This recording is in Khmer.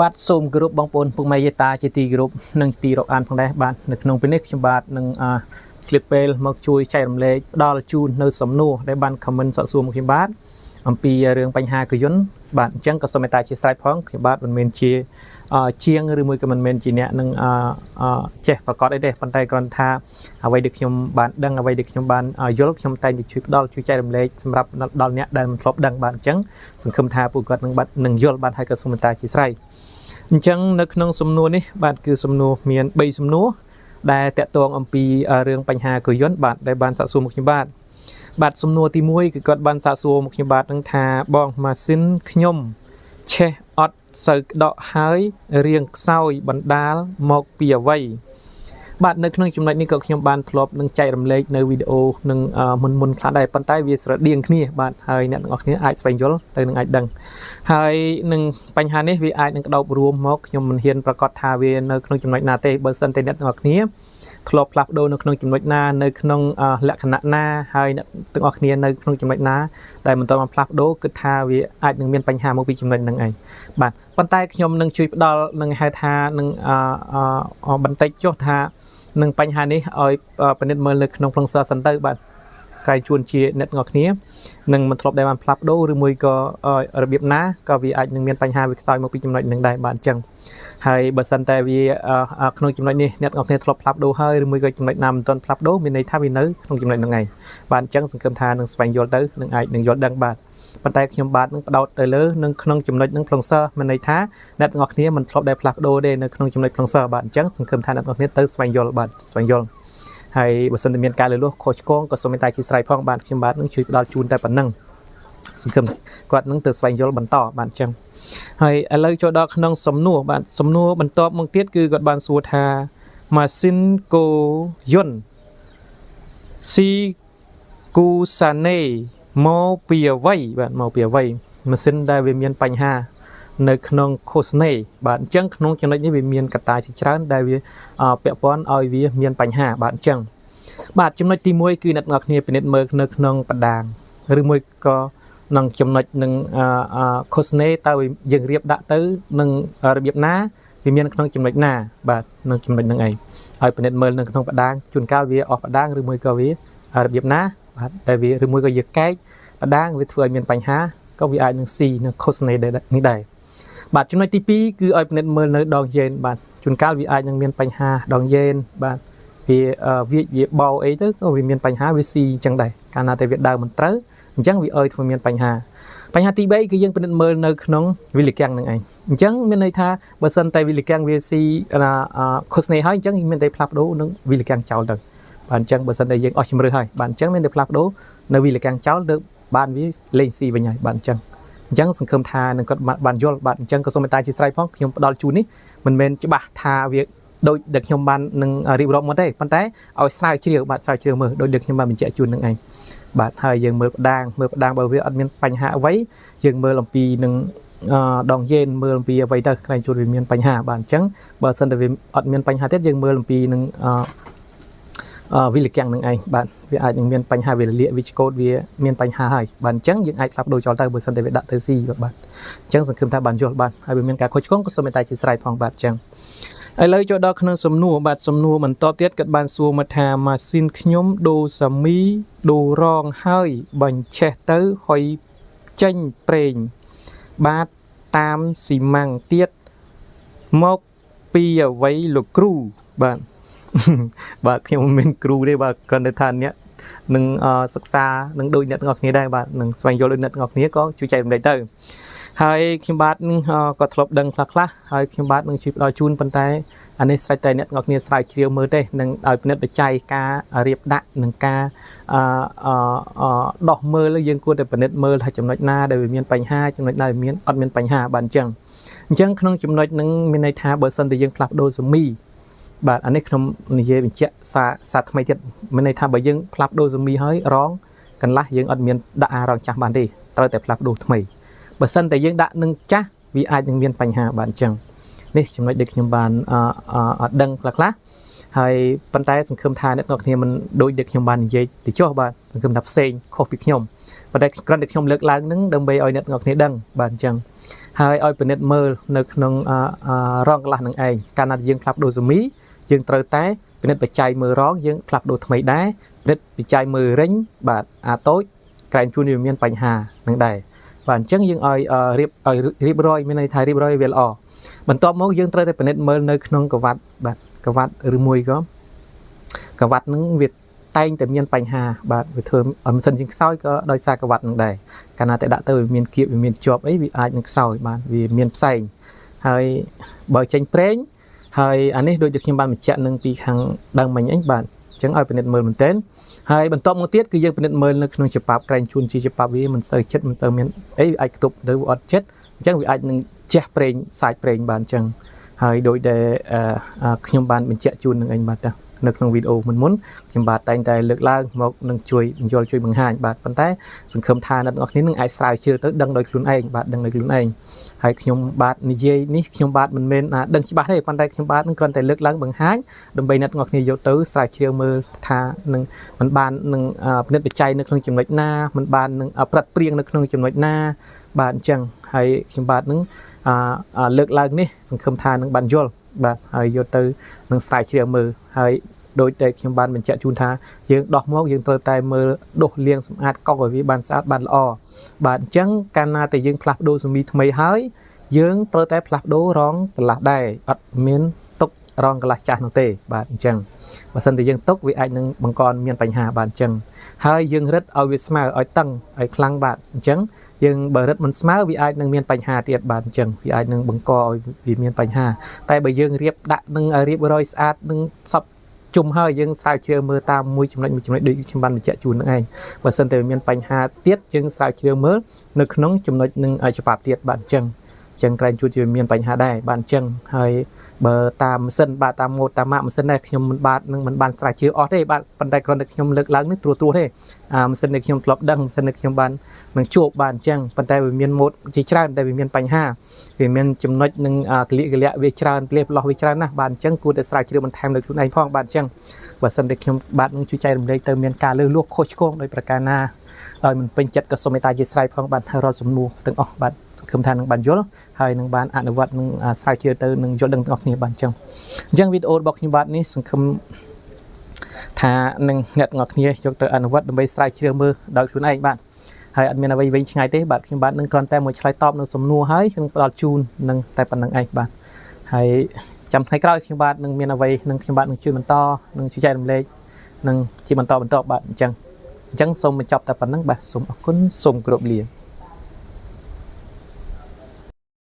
បាទសូមគោរពបងប្អូនពុកម៉ែយាយតាជាទីគោរពនិងជាទីរាប់អានផងដែរបាទនៅក្នុងពេលនេះខ្ញុំបាទនឹងឆ្លៀតពេលមកជួយចែករំលែកផ្ដល់ជូននៅសំណួរដែលបាន comment សាកសួរមកខ្ញុំបាទអំពីរឿងបញ្ហាកយន្តបាទអញ្ចឹងក៏សូមមេត្តាអធ្យាស្រ័យផងខ្ញុំបាទមិនមែនជាជាងឬមួយក៏មិនមែនជាអ្នកនឹងចេះប្រកបអីទេប៉ុន្តែគ្រាន់ថាអ្វីដែលខ្ញុំបានដឹងអ្វីដែលខ្ញុំបានយល់ខ្ញុំតែងតែជួយផ្ដល់ជួយចែករំលែកសម្រាប់ដល់អ្នកដែលមិនធ្លាប់ដឹងបាទអញ្ចឹងសង្ឃឹមថាពួកគាត់នឹងបាទនឹងយល់បាទហើយក៏សូមមេត្តាអធ្យាស្រ័យ អញ្ចឹងនៅក្នុងសំណួរនេះបាទគឺសំណួរមាន3សំណួរដែលតាក់ទងអំពីរឿងបញ្ហាកយន្តបាទដែលបានសាកសួរមកខ្ញុំបាទបាទសំណួរទី1គឺគាត់បានសាកសួរមកខ្ញុំបាទនឹងថាបងម៉ាស៊ីនខ្ញុំឆេះអត់សូវក្តក់ហើយរៀងខ្សោយបណ្ដាលមកពីអ្វីបាទនៅក្នុងចំណុចនេះក៏ខ្ញុំបានធ្លាប់នឹងចែករំលែកនៅវីដេអូនឹងមុនមុនខ្លះដែរប៉ុន្តែវាស្រដៀងគ្នាបាទហើយអ្នកទាំងអស់គ្នាអាចស្វែងយល់ទៅនឹងអាចដឹង ហើយនឹងបញ្ហានេះវាអាចនឹងក្តោបរួមមកខ្ញុំមិនហ៊ានប្រកាសថាវានៅក្នុងចំណុចណាទេបើសិនតែអ្នកទាំងអស់គ្នាធ្លាប់ផ្លាស់ប្ដូរនៅក្នុងចំណុចណានៅក្នុងលក្ខណៈណាហើយអ្នកទាំងអស់គ្នានៅក្នុងចំណុចណាដែលមិនទាន់បានផ្លាស់ប្ដូរគិតថាវាអាចនឹងមានបញ្ហាមកពីចំណុចហ្នឹងឯងបាទប៉ុន្តែខ្ញុំនឹងជួយផ្ដល់នឹងហៅថានឹងបន្តិចចុះថានឹងបញ្ហានេះឲ្យពិនិត្យមើលនៅក្នុងផ្លុងសសិនទៅបាទក្រែងជួនជាអ្នកទាំងអស់គ្នានឹងមិនធ្លាប់ដែលបានផ្លាស់ប្ដូរឬមួយក៏របៀបណាក៏វាអាចនឹងមានបញ្ហាវាខ្សោយមកពីចំណុចនឹងដែរបាទអញ្ចឹងហើយបើសិនតែវាក្នុងចំណុចនេះអ្នកទាំងអស់គ្នាធ្លាប់ផ្លាស់ប្ដូរហើយឬមួយក៏ចំណុចណាមិនទាន់ផ្លាស់ប្ដូរមានន័យថាវានៅក្នុងចំណុចហ្នឹងឯងបាទអញ្ចឹងសង្ឃឹមថានឹងស្វែងយល់ទៅនឹងអាចនឹងយល់ដឹងបាទប៉ុន្តែខ្ញុំបាទនឹងផ្ដោតទៅលើនឹងក្នុងចំណុចនឹងផ្លុងសើមានន័យថាអ្នកទាំងអស់គ្នាមិនធ្លាប់ដែលផ្លាស់ប្ដូរទេនៅក្នុងចំណុចផ្លុងសើបាទអញ្ចឹងសង្ឃឹមថាអ្នកទាំងអស់គ្នាទៅស្វែងយល់បាទស្វែងយល់ហើយបើសិនតែមានការលើសលួសខុសឆ្គងក៏សូមមេត្តាអធ្យាស្រ័យផងបាទខ្ញុំបាទនឹងជួយផ្ដល់ជូនតែប៉ុណ្ណឹងសង្ឃឹមគាត់នឹងទៅស្វែងយល់បន្តបាទអញ្ចឹងហើយឥឡូវចូលដល់ក្នុងសំណួរបាទសំណួរបន្ទាប់មកទៀតគឺគាត់បានសួរថាម៉ាស៊ីនកូយន្តស៊ីគូសាណេមកពីអ្វីបាទមកពីអ្វីម៉ាស៊ីនដែលវាមានបញ្ហា នៅក្នុងខូស្នេបាទអញ្ចឹងក្នុងចំណុចនេះវាមានកត្តាជាច្រើនដែលវាពាក់ព័ន្ធឲ្យវាមានបញ្ហាបាទអញ្ចឹងបាទចំណុចទី1គឺអ្នកទាំងអស់គ្នាពិនិត្យមើលនៅក្នុងបដាងឬមួយក៏នឹងចំណុចនឹងខូស្នេតើយើងរៀបដាក់ទៅនឹងរបៀបណាវាមានក្នុងចំណុចណាបាទនឹងចំណុចហ្នឹងឯងឲ្យពិនិត្យមើលនៅក្នុងបដាងជួនកាលវាអស់បដាងឬមួយក៏វារបៀបណាបាទដែលវាឬមួយក៏យើងកែកបដាងវាធ្វើឲ្យមានបញ្ហាក៏វាអាចនឹងស៊ីនឹងខូស្នេនេះដែរបាទចំណុចទី2គឺឲ្យពិនិត្យមើលនៅដងយេនបាទជួនកាលវាអាចនឹងមានបញ្ហាដងយេនបាទវាវាវាបោអីទៅក៏វាមានបញ្ហាវាស៊ីអញ្ចឹងដែរកាលណាតែវាដើរមិនត្រូវអញ្ចឹងវាឲ្យធ្វើមានបញ្ហាបញ្ហាទី3គឺយើងពិនិត្យមើលនៅក្នុងវិលកាំងនឹងឯងអញ្ចឹងមានន័យថាបើសិនតែវិលកាំងវាស៊ីខុសនេះហើយអញ្ចឹងមានតែផ្លាស់ប្ដូរនឹងវិលកាំងចោលទៅបាទអញ្ចឹងបើសិនតែយើងអស់ជំរឿហើយបាទអញ្ចឹងមានតែផ្លាស់ប្ដូរនៅវិលកាំងចោលទៅបានវាលេងស៊ីវិញហើយបាទអញ្ចឹងអញ្ចឹងសង្ឃឹមថានឹងគាត់បានយល់បាទអញ្ចឹងក៏សូមមេត្តាអធ្យាស្រ័យផងខ្ញុំផ្ដល់ជូននេះមិនមែនច្បាស់ថាវាដូចដែលខ្ញុំបាននឹងរៀបរាប់មកទេប៉ុន្តែឲ្យស្រាវជ្រាវបាទស្រាវជ្រាវមើលដូចដែលខ្ញុំបានបញ្ជាក់ជូននឹងឯងបាទហើយយើងមើលផ្ដាងមើលផ្ដាងបើវាអត់មានបញ្ហាអ្វីយើងមើលអំពីនឹងដងយេនមើលអំពីអ្វីទៅខ្លាញ់ជួនវាមានបញ្ហាបាទអញ្ចឹងបើសិនតែវាអត់មានបញ្ហាទៀតយើងមើលអំពីនឹងវិលកាំងនឹងឯងបាទវាអាចនឹងមានបញ្ហាវាលាកវាឆ្កូតវាមានបញ្ហាហើយបាទអញ្ចឹងយើងអាចផ្លាស់ប្ដូរចោលទៅបើសិនតែវាដាក់ទៅស៊ីបាទអញ្ចឹងសង្ឃឹមថាបានយល់បាទហើយវាមានការខុសឆ្គងក៏សូមមេត្តាអធ្យាស្រ័យផងបាទអញ្ចឹងឥឡូវចូលដល់ក្នុងសំណួរបាទសំណួរបន្តទៀតគាត់បានសួរមកថាម៉ាស៊ីនខ្ញុំដូរសាមីដូររងហើយបញ្ឆេះទៅហុយចេញប្រេងបាទតាមស៊ីម៉ាំងទៀតមកពីអ្វីលោកគ្រូបាទបាទខ្ញុំមិនមែនគ្រូទេបាទគ្រាន់តែថាអ្នកនឹងសិក្សានឹងដូចអ្នកទាំងអស់គ្នាដែរបាទនឹងស្វែងយល់ដូចអ្នកទាំងអស់គ្នាក៏ជួយចែករំលែកទៅហើយខ្ញុំបាទនឹងក៏ធ្លាប់ដឹងខ្លះខ្លះហើយខ្ញុំបាទនឹងជួយផ្ដល់ជូនប៉ុន្តែអានេះស្រេចតែអ្នកទាំងអស់គ្នាស្រាវជ្រាវមើលទេនឹងឲ្យពិនិត្យបច្ច័យការរៀបដាក់និងការអឺដោះមើលយើងគួរតែពិនិត្យមើលថាចំណុចណាដែលវាមានបញ្ហាចំណុចណាដែលមានអត់មានបញ្ហាបាទអញ្ចឹងអញ្ចឹងក្នុងចំណុចហ្នឹងមានន័យថាបើសិនតែយើងផ្លាស់ប្ដូរសាមីបាទអានេះខ្ញុំនិយាយបញ្ជាក់សារសារថ្មីទៀតមានន័យថាបើយើងផ្លាស់ប្ដូរសាមីហើយរងកន្លះយើងអត់មានដាក់អារងចាស់បានទេត្រូវតែផ្លាស់ប្ដូរថ្មីបើសិនតែយើងដាក់នឹងចាស់វាអាចនឹងមានបញ្ហាបាទអញ្ចឹងនេះចំណុចដែលខ្ញុំបានអត់ដឹងខ្លះខ្លះហើយប៉ុន្តែសង្ឃឹមថាអ្នកទាំងគ្នាមិនដូចដែលខ្ញុំបាននិយាយទៅចុះបាទសង្ឃឹមថាផ្សេងខុសពីខ្ញុំប៉ុន្តែគ្រាន់តែខ្ញុំលើកឡើងនឹងដើម្បីឲ្យអ្នកទាំងគ្នាដឹងបាទអញ្ចឹង ហើយឲ្យពិនិត្យមើលនៅក្នុងអអរងកន្លះនឹងឯងកាលណាយើងផ្លាស់ប្ដូរសូមីយើងត្រូវតែពិនិត្យបច្ច័យមើលរងយើងផ្លាស់ប្ដូរថ្មីដែរពិនិត្យបច្ច័យមើលរិញបាទអាតូចក្រែងជួនវាមានបញ្ហានឹងដែរបាទអញ្ចឹងយើងឲ្យរៀបឲ្យរៀបរយមានន័យថារៀបរយវាល្អបន្ទាប់មកយើងត្រូវតែពិនិត្យមើលនៅក្នុងក្រវ៉ាត់បាទក្រវ៉ាត់ឬមួយក៏ក្រវ៉ាត់នឹងវាតែងតែមានបញ្ហាបាទវាធ្វើឲ្យម៉ាស៊ីនជាងខ្សោយក៏ដោយសារក្រវ៉ាត់នឹងដែរកាលណាតែដាក់ទៅវាមានគៀបវាមានជាប់អីវាអាចនឹងខ្សោយបាទវាមានផ្សែងហើយបើចេញប្រេងហើយអានេះដូចជាខ្ញុំបានបញ្ជាក់នឹងពីខាងដើមមិញអីបាទអញ្ចឹងឲ្យពិនិត្យមើលមែនទែនហើយបន្ទាប់មកទៀតគឺយើងពិនិត្យមើលនៅក្នុងច្បាប់ក្រែងជួនជាច្បាប់វាមិនសូវចិត្តមិនសូវមានអីអាចខ្ទប់ទៅអត់ចិត្តអញ្ចឹងវាអាចនឹងជះប្រេងសាច់ប្រេងបានអញ្ចឹងហើយដោយដែលខ្ញុំបានបញ្ជាក់ជូននឹងអញបាទតានៅក្នុងវីដេអូមុនមុនខ្ញុំបាទតែងតែលើកឡើងមកនឹងជួយបញ្យល់ជួយបង្ហាញបាទប៉ុន្តែសង្ឃឹមថាអ្នកទាំងអស់គ្នានឹងអាចស្រាវជ្រាវទៅដឹងដោយខ្លួនឯងបាទដឹងដោយខ្លួនឯងហើយខ្ញុំបាទនិយាយនេះខ្ញុំបាទមិនមែនដឹងច្បាស់ទេប៉ុន្តែខ្ញុំបាទនឹងគ្រាន់តែលើកឡើងបង្ហាញដើម្បីអ្នកទាំងអស់គ្នាយកទៅស្រាវជ្រាវមើលថានឹងមិនបាននឹងពិនិត្យបច្ច័យនៅក្នុងចំណុចណាមិនបាននឹងប្រិតព្រៀងនៅក្នុងចំណុចណាបាទអញ្ចឹងហើយខ្ញុំបាទនឹងលើកឡើងនេះសង្ឃឹមថានឹងបានយល់បាទហើយយកទៅនឹងស្រាវជ្រាវមើលហើយដោយតែខ្ញុំបានបញ្ជាក់ជូនថាយើងដោះមកយើងត្រូវតែមើលដុសលាងសម្អាតកុកឲ្យវាបានស្អាតបានល្អបាទអញ្ចឹងកាលណាតែយើងផ្លាស់ប្ដូរសូមីថ្មីហើយយើងត្រូវតែផ្លាស់ប្ដូររងកន្លះដែរអត់មានទុករងកន្លះចាស់នោះទេបាទអញ្ចឹងបើសិនតែយើងទុកវាអាចនឹងបង្កមានបញ្ហាបាទអញ្ចឹងហើយយើងរឹតឲ្យវាស្មើឲ្យតឹងឲ្យខ្លាំងបាទអញ្ចឹងយើងបើរឹតមិនស្មើវាអាចនឹងមានបញ្ហាទៀតបាទអញ្ចឹងវាអាចនឹងបង្កឲ្យវាមានបញ្ហាតែបើយើងរៀបដាក់នឹងឲ្យរៀបរយស្អាតនឹងសពជុំហើយយើងស្រាវជ្រាវមើលតាមមួយចំណុចមួយចំណុចដូចខ្ញុំបានបញ្ជាក់ជូននឹងឯងបើសិនតែមានបញ្ហាទៀតយើងស្រាវជ្រាវមើលនៅក្នុងចំណុចនឹងច្បាប់ទៀតបាទអញ្ចឹងចឹងក្រែងជួជាមានបញ្ហាដែរបាទអញ្ចឹងហើយបើតាមម៉ាស៊ីនបាទតាមម៉ូតតាមម៉ាកម៉ាស៊ីនដែរខ្ញុំមិនបាទនឹងមិនបានស្រាវជ្រាវអស់ទេបាទប៉ុន្តែគ្រាន់តែខ្ញុំលើកឡើងនេះត្រួសត្រាសទេអាម៉ាស៊ីនដែលខ្ញុំធ្លាប់ដឹងម៉ាស៊ីនដែលខ្ញុំបាននឹងជួបបាទអញ្ចឹងប៉ុន្តែវាមានម៉ូតជាច្រើនដែលវាមានបញ្ហាវាមានចំណុចនឹងកលៀកកលៈវាច្រើនផ្លេសផ្លោះវាច្រើនណាស់បាទអញ្ចឹងគួរតែស្រាវជ្រាវបន្ថែមលើខ្លួនឯងផងបាទអញ្ចឹងបើសិនតែខ្ញុំបាទនឹងជួយចែករំលែកទៅមានការលើសលួសខុសឆ្គងដោយប្រការណាដោយមិនពេញចិត្តក៏សូមមេត្តាអធ្យាស្រ័យផងបាទហើយរាល់សំណួរទាំងអស់បាទសង្ឃឹមថានឹងបានយល់ហើយនឹងបានអនុវត្តនឹងស្រាវជ្រាវទៅនឹងយល់ដឹងទាំងអស់គ្នាបាទអញ្ចឹងអញ្ចឹងវីដេអូរបស់ខ្ញុំបាទនេះសង្ឃឹមថានឹងអ្នកទាំងអស់គ្នាយកទៅអនុវត្តដើម្បីស្រាវជ្រាវមើលដោយខ្លួនឯងបាទហើយអត់មានអ្វីវែងឆ្ងាយទេបាទខ្ញុំបាទនឹងគ្រាន់តែមកឆ្លើយតបនៅសំណួរហើយខ្ញុំផ្ដល់ជូននឹងតែប៉ុណ្្នឹងឯងបាទហើយចាំថ្ងៃក្រោយខ្ញុំបាទនឹងមានអ្វីនឹងខ្ញុំបាទនឹងជួយបន្តនឹងជួយចែករំលែកនឹងជាបន្តបន្តបាទអញ្ចឹងអញ្ចឹងសូមបញ្ចប់តែប៉ុណ្្នឹងបាទសូមអរគុណសូមគោរពលា។